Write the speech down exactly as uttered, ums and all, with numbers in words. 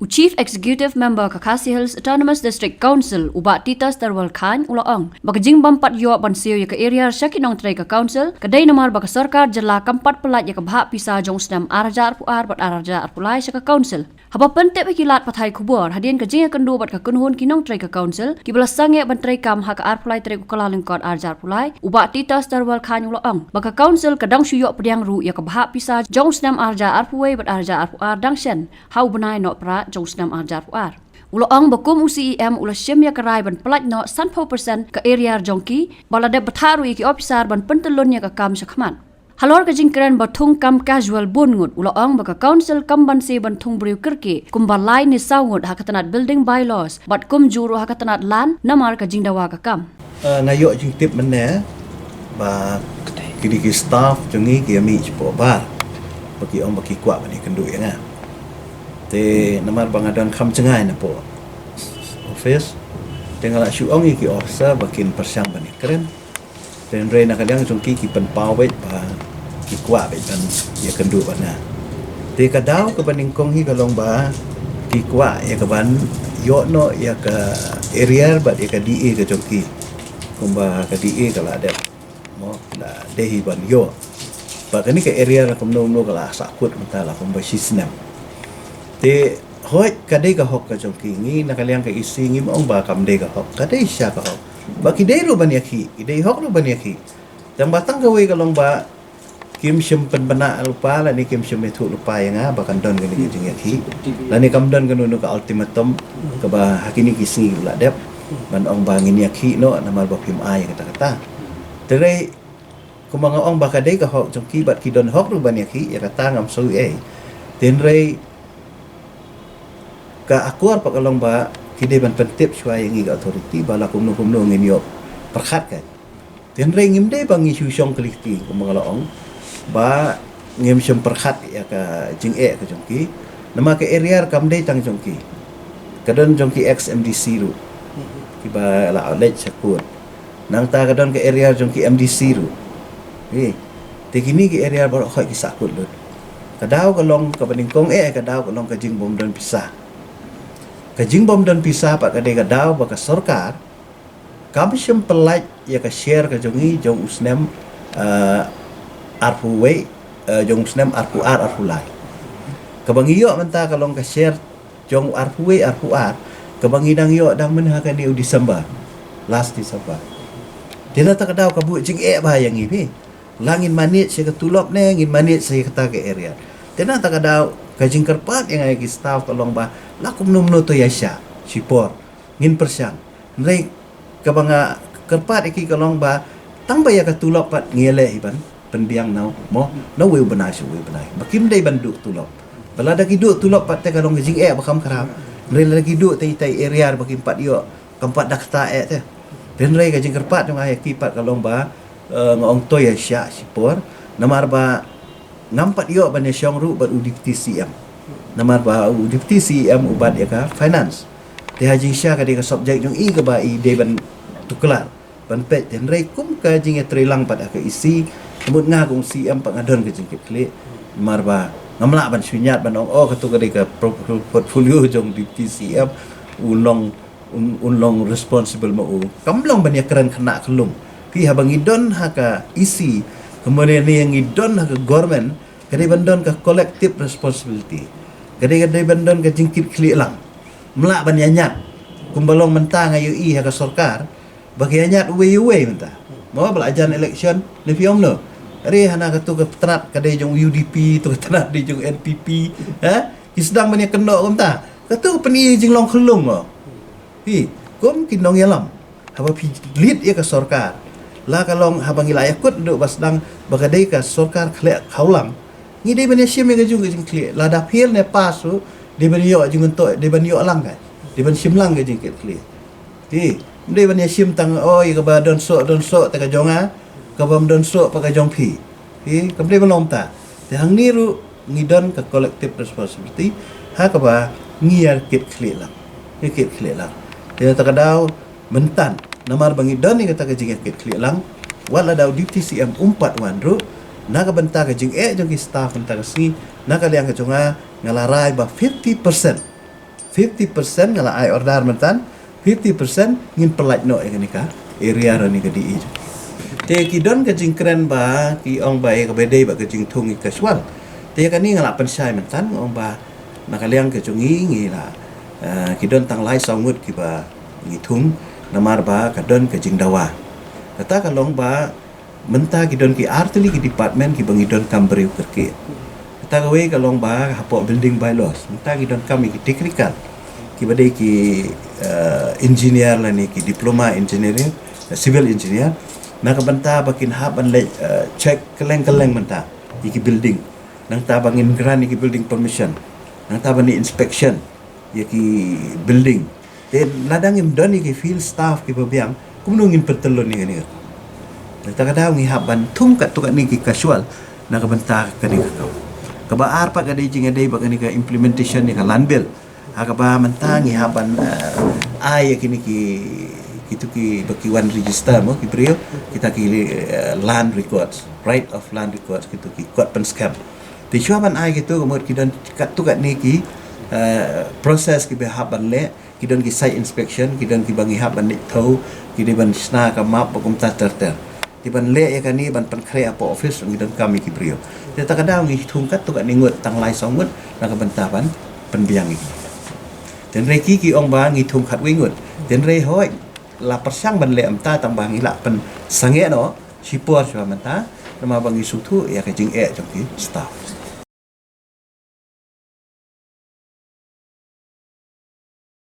U Chief Executive Member ka Khasi Hills Autonomous District Council, u Bah Titus Darwal Chyne, u la ong ba ka jingbym pat ïoh ban siew ïa ka arrear sha ki nongtrei ka Council ka dei namar ba ka sorkar jylla kam pat pyllait ïa ka bhah pisa jong u snem ar hajar arphew ar bad ar hajar arphew lai sha ka Council. Haba pyntip ïa ki lad pathai khubor hadien ka jingïakynduh bad ka kynhun ki nongtrei ka Council kiba la sangeh ban trei kam ha ka arphew lai tarik u Kyllalyngkot ar hajar arphew lai, u Bah Titus Darwal Chyne u la ong ba ka Council ka dang shu ïoh pdiang ruh ïa ka bhah pisa jong u snem ar hajar arphew wei bad ar hajar arphew ar dang shen ha u bnai Nohprah jong u snem ar hajar arphew ar. U la ong ba kum u C E M u la shim ïa ka rai ban pyllait noh sanphew percent ka arrear jong ki, ba la dep bthah ruh ïa ki ophisar ban pyntyllun ïa ka kam shakhmat. Halor ka jingkren ba thung kam casual bun ngut, u la ong ba ka Council kam ban siew ban thung briew kyrkieh kumba lai ne saw ngut ha ka tnat Building Bylaws bad kumjuh ruh ha ka tnat Land namar ka jingdawa ka kam. Ah, nga ïoh jingtip mynne ba kine ki staff jong ngi ki ïa mih shapoh bar ba ki ong ba ki kwah ban ïakynduh ïa nga. Te namar ba nga don kham jngai napoh office, te nga la shu ong ïa ki officer ba kin pyrshang ban ïakren. Te hynrei na ka liang jong ki ki pynpaw beit ba ki kwah beit ban ïakynduh bad nga. Te ka daw kaba nyngkong hi ka long ba ki kwah ïa ka ban ïoh noh ïa ka arrear bad ïa ka D A ka jong ki. Kumba ka D A ka la dep, mo, la dei hi ban ïoh. Bad kane ka arrear la kumno kumno ka la sahkut mynta la kumba shi snem. Te hooid ka dei ka hok ka jong ki, ngi na ka liang ka E C ngim ong ba kam dei ka hok, ka dei shisha ka hok. Ba ki dei ruh ban ïakhih, ki dei hok ruh ban ïakhih. Tang ba tang kawei ka long ba kim shym pynbna lypa lane kim shym ïathuh lypa ïa nga ba kan don kane ka jingïakhih lane kam don kano kano ka ultimatum kaba ha kine ki sngi ba la dep ban ong ba ngin ïakhih noh namar ba phim ai ïa kata kata. Te hynrei kumba nga ong ba ka dei ka hok jong ki bad ki don hok ruh ban ïakhih, ïa kata ngam sngewthuh ei. Te hynrei ka akor pat ka long ba ki dei ban pyntip shuwa ïa ngi ka authority ba la kumno kumno ngin ïoh pyrkhat ka. Te hynrei ngim dei ba ngi shu shong kylli kti kumba nga la ong ba ngim shym pyrkhat ïa ka jingeh ka jong ki. Namar ka arrear kam dei tang jong ki, ka don jong ki ex M D C ruh kiba la leit sha court. Nangta ka don ka arrear jong ki M D C ruh. Te kine ki arrear baroh khoit ki sahkut lut. Ka daw ka long kaba nyngkong eh, ka daw ka long ka jingbym don pisa. Ka jingbym don pisa pat ka dei ka daw ba ka sorkar kam shym pyllait ïa ka share ka jong ngi jong u snem, eh, arphew wei, eh, jong u snem arphew ar arphew lai. Kaba ngi ïoh mynta ka long ka share jong u arphew wei arphew ar, kaba ngi dang ïoh dang mynha kane u December, last December. Te nangta ka daw ka buh jingeh bha ïa ngi phi. La ngin manage ïa ka tulop ne ngin manage ïa kata ka arrear. Te nangta ka daw ka jingkyrpad ïa nga ïa ki staff ka long ba la kumno kumno to ïa shah shipor ngin pyrshang. Hynrei kaba nga kyrpad ïa ki ka long ba tang ba ïa ka tulop pat ngi leh hi ban pynbiang na u, mo, na uwei u bnai sha uwei u bnai. Ba kim dei ban duh tulop. Ba lada ki duh tulop pat te ka long ka jingeh ba kham khraw. Hynrei lada ki duh te ita i arrear ba kim pat ïoh, kam pat da kata eh te. Te hynrei ka jingkyrpad jong nga ïa ki pat ka long ba, eh, nga ong to ïa shah shipor. Namar ba ngam pat ïoh ban ïashong ruh bad u Deputy C M. Namar ba u Deputy C M u bat ïa ka finance. Te ha jingshisha ka dei ka subject jong i kaba i dei ban tuklar, ban peit. Te hynrei kum ka jingïatreilang pat ha ka E C, ka mut nga kum C M pat nga don ka jingkitkhlieh. Namar ba ngam lah ban shu ñiad ban ong, oh, kato ka dei ka pro-, pro-, portfolio jong Deputy C M, u long, un, un long responsible ma u. Kam long ban ïakren khynnah khyllung. Phi, haba ngi don ha ka E C, kumne ne ngi don ha ka government, ka dei ban don ka collective responsibility. Ka dei, ka dei ban don ka jingkitkhlieh lang. Ym lah ban ïañiad. Kumba long mynta nga ïohi ha ka sorkar ba ki ïañiad uwei uwei mynta. Mo, ba la jan election ne phi ong no. Are hana kato ka tnat ka dei jong U D P, to ka tnat dei jong N P P. Ha? Ki sdang ban ïakynnoh kumta. Kato ka pyni jinglong khyllung mo. Phi, kum ki nongïalam, haba phi lead ïa ka sorkar, la ka long haba ngi la ïakut duh ba sdang ba ka dei ka sorkar khleh khawlang, ngi dei ban ïashim ïa ka jong ka jingkitkhlieh. Lada fail ne pass ruh, dei ban ïoh jingmyntoi, dei ban ïoh lang ka, dei ban shim lang ka jingkitkhlieh. Te ym dei ban ïashim tang, oh, ïa kaba don soh, don soh te ka jong nga, kaba ym don soh pat ka jong phi. Phi, kam dei ban long kumta. Te hangne ruh ngi don ka collective responsibility ha kaba ngi ïakitkhlieh lang. Ngi kit khlieh lang. Te na kata ka daw mynta, namar ba ngi don ïa kata ka jingïakitkhlieh lang, wat la da u Deputy C M um pat wan ruh, na ka bynta ka jingeh jong ki staff mynta ka sngi, na ka liang ka jong nga, nga la rai ba fifty percent fifty percent nga la ai order myntan, fifty percent ngin pynlait noh ïa kane ka area ruh ne ka D E. Te ki don ka jingkren ba ki ong ba ïa kaba dei ba ka jingthung ïa ka casual. Te ïa kane nga la pynshai myntan, nga ong ba na ka liang ka jong ngi ngi la, eh, ki don tang lai saw ngut kiba ngi thung, namar ba ka don ka jingdawa. Kata ka long ba mynta ki don ki artylli ki department kiba ngi donkam briew kyrkieh. Kata kawei ka long ba hapoh building bylaws mynta ngi donkam ïa ki technical, kiba dei ki, eh, engineer lane ki diploma engineering, eh, civil engineer, na ka bynta ba kin hap ban leit, eh, check kylleng kylleng mynta ïa ki building. Nangta ba ngin grant ïa ki building permission, nangta ban ïa inspection ïa ki building. Te lada ngim don ïa ki field staff kiba biang, kumno ngin pyntyllun ïa kane ka kam? Te kata ka daw ngi hap ban thung katto katne ki casual na ka bynta kane ka kam. Kaba ar pat ka dei jingïadei bad kane ka implementation ïa ka land bill, ha kaba mynta ngi hap ban, eh, ai ïa kine ki, kito kiba ki wan register mo ki briew, kita ki, eh, land records, right of land records, kito ki kot pynskhem. Te shuwa ban ai kito ka mut ki don katto katne ki, eh, process kiba hap ban leh, ki don ki site inspection, ki don kiba ngi hap ban leit thew, ki dei ban shna ka map bad kumta ter ter. Te ban leh ïa kane ban pynkhreh hapoh office ngi donkam ïa ki briew. Te kata ka daw ngi thung katto katne ngut tang lai saw ngut na ka bynta ban pynbiang ïa ki. Te hynrei ki ki ong ba ngi thung khatwei ngut. Te hynrei hooid la pyrshang ban leh mynta tang ba ngi lah pynsangeh noh shipor shuwa mynta, namar ba ngi sngewthuh ïa ka jingeh jong ki staff.